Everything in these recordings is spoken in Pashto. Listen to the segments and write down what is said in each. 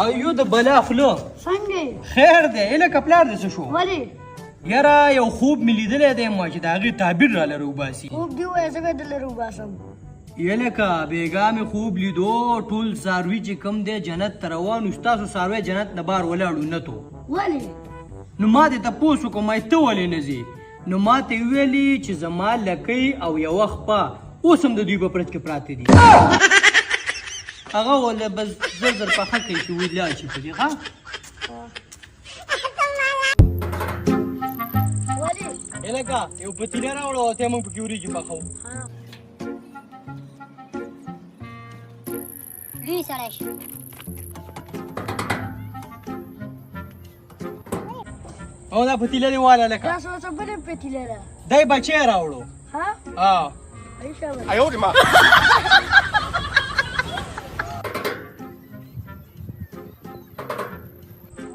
ایو د بلا خوله. څنګه یې؟ خیر دی، هله پلار دې څه شو؟ ولې؟ یاره یو خوب مې لیدلی دی ما چې د هغې تعبیر راله راوباسي. خوب دې ووایه، زه به یې درله راوباسم. یلکه بېګا مې خوب لیدو، ټول څاروي چې کوم دی جنت ته روان وو، ستاسو څاروی جنت نه بار ولاړو نه تو. ولې؟ نو ما دې تپوس وکړو، ما ته ولې نه ځې؟ نو ما ته یې وویلې چې زما لکۍ او یوه خپه اوس هم د دوی په پرچ کې پراته دي. هغه وله بس زر زر پخه کوي چې ولاړ شي په دې. ښه ولې؟ هلکه یو پتیله راوړه او ته موږ پکې وریجې پخوو. لوی سړی شي. او دا پتیله دې واله لکه دا څه بله پتیله ده؟ دی بچی راوړو. ها ها. ای شابه. 哎呦我的妈！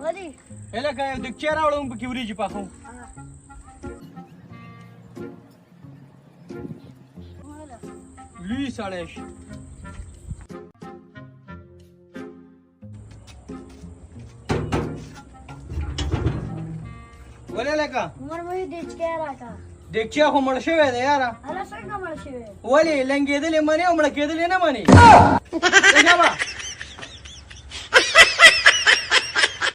ولې؟ هلکه یو دکچه راوړه، موږ پکې وریجې پخوو. لوی سړی شي. ولې لکه عمر مې دیچکی راکړه. دیکچه خو مړ شوی دی یاره. هله څنګه مړ شوی؟ ولې لنګېدلې منې او مړه کېدلې نه منې؟ څه شابه.